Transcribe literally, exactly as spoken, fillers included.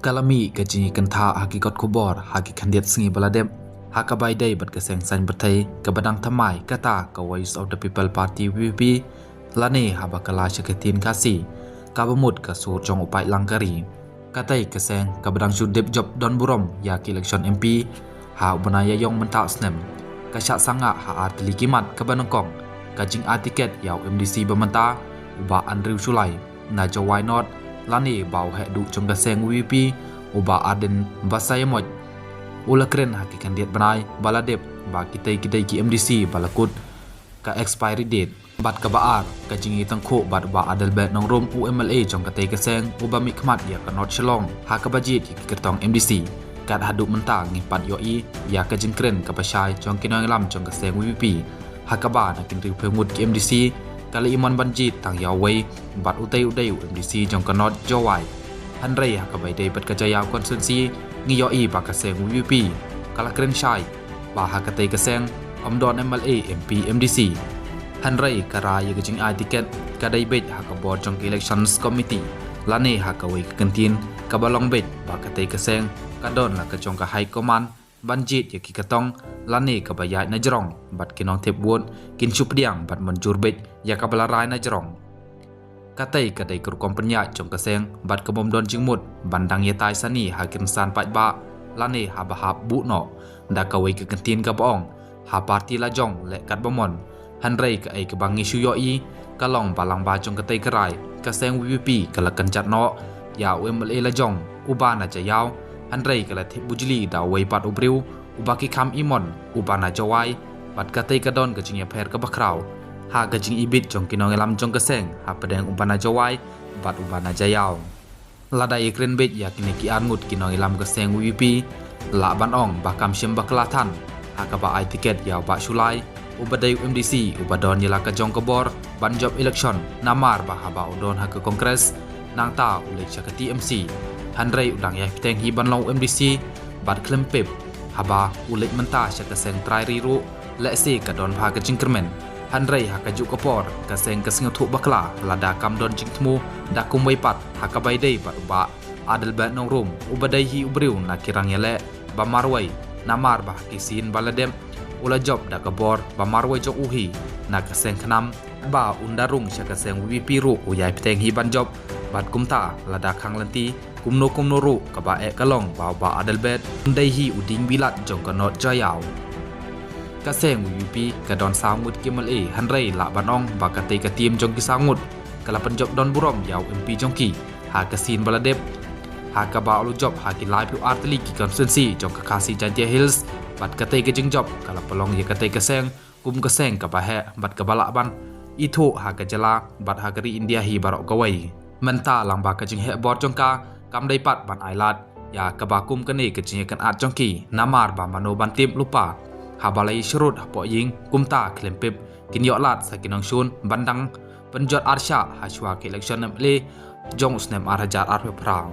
Ka la mih ka jingïakyntha ha ki kot khubor ha ki khyndiat sngi ba la dep, ha kaba ïadei bad ka seng saiñ pyrthei kaba dang thymmai kata ka Voice of the People Party, V P P, lane haba ka la sha ka ktien Khasi, kaba mut ka sur jong u paidlang ka ri. Katei ka seng kaba dang shu dep jop don burom ïa ki election M P ha u bnai Ïaïong mynta u snem, ka shah sangah ha ar tylli ki mat, kaba nyngkong ka jingai tiket ïa u M D C ba mynta, u Bah Andrew Shullai na Jowai North, lane Bah u heh duh jong ka seng V P P, u Bah Ardent Basaiawmoit, u la kren ha ki khyndiat bnai ba la dep ba kitei ki dei ki M D C ba la kut ka expiry date. Bad kaba ar, ka jingïatyngkhuh bad u Bah Adelbert Nongrum, u M L A jong katei ka seng, uba mihkhmat ïa ka North Shillong ha kaba jied ïa ki kyrtong M D C. Kat haduh mynta ngim pat ïohi ïa ka jingkren kaba shai jong ki nongïalam jong ka seng V P P, ha kaba na ki hynriewphew ngut ki M D C, ka la imon ban jied tang ïa uwei, bad utei u dei u M D C jong ka North Jowai. Hynrei ha kaba ïadei bad ka Jaïaw constituency, ngi ïohi ba ka seng V P P ka la kren shai ba ha katei ka seng ym don M L A, M P, M D C. Hynrei ka rai ïa ka jingai tiket ka dei beit ha ka bor jong ka Elections Committee, lane ha kawei ka kyntien kaba long beit ba katei ka seng ka don la ka jong ka High Command ban jied ïa ki kyrtong, lane kaba ïaid na jrong, bad ki nongthep vote kin shu pdiang bad mynjur beit ïa kaba la rai na jrong. Katei ka dei ka rukom pynïaid jong ka seng, bad ka bym don jingmut ban dang ïatai sani ha ki rynsan paidbah, lane haba hap buh noh da kawei ka kyntien kaba ong, ha party la jong leh katba mon. Hynrei kaei kaba ngi shu ïohi ka long ba lyngba jong katei ka rai, ka seng V P P ka la kynjat noh ïa u M L A la jong, uba na Jaïaw, hynrei ka la thep bujli da uwei pat u briew uba ki kham imon, uba na Jowai. Bad katei ka don ka jingïapher kaba khraw ha ka jingibit jong ki nongïalam jong ka seng hapdeng uba na Jowai bad uba na Jaïaw. Lada ïakren beit ïa kine ki ar ngut ki nongïalam ka seng V P P, lah ban ong ba kam shym bakla than ha kaba ai tiket ïa u Bah Shullai, uba dei u M D C uba don ïa la ka jong ka bor ban jop election, namar ba haba u don ha ka Congress, nangta u leit sha ka T M C, hynrei u dang ïai bteng hi ban long u M D C. Bad khlem pep, haba u leit mynta sha ka seng trai ri ruh, lehse ka don bha ka jingkyrmen. Hynrei ha kajuh ka por ka seng ka sngewthuh bakla lada kam don jingthmu da kumwei pat, ha kaba ïadei bad u Bah Adelbert Nongrum, uba dei hi u briew na ki rangïaleh ba marwei, namar ba ha ki sien ba la dep u la jop da ka bor ba marwei jong u hi na ka seng KHNAM, ba un da rung sha ka seng V P P ruh u ïai bteng hi ban jop. Bad kumta lada khang lynti kumno kumno ruh, kaba eh ka long ba u Bah Adelbert un dei hi u dieng bilat jong ka North Jaïaw. Ka seng V P P ka don saw ngut ki M L A, hynrei lah ban ong ba katei ka team jong ki saw ngut ka la pynjop don burom ïa u M P jong ki ha ka sien ba la dep, ha kaba u la jop ha ki laiphew ar tylli ki constituency jong ka Khasi Jaintia Hills. Bad katei ka jingjop ka la pynlong ïa katei ka seng kum ka seng kaba heh bad kaba lah ban ithuh ha ka jylla bad ha ka ri India hi baroh kawei. Mynta lyngba ka jingheh bor jong ka, kam dei pat ban ai lad ïa kaba kum kane ka jingïakynad jong ki, namar ba mano ban tip lypa haba la ïasyrut hapoh ïing, kumta khlem pep kin ïoh lad sa ki nongshun ban dang pynjot arshah ha shuwa ka election M L A jong u snem ar hajar arphew phra.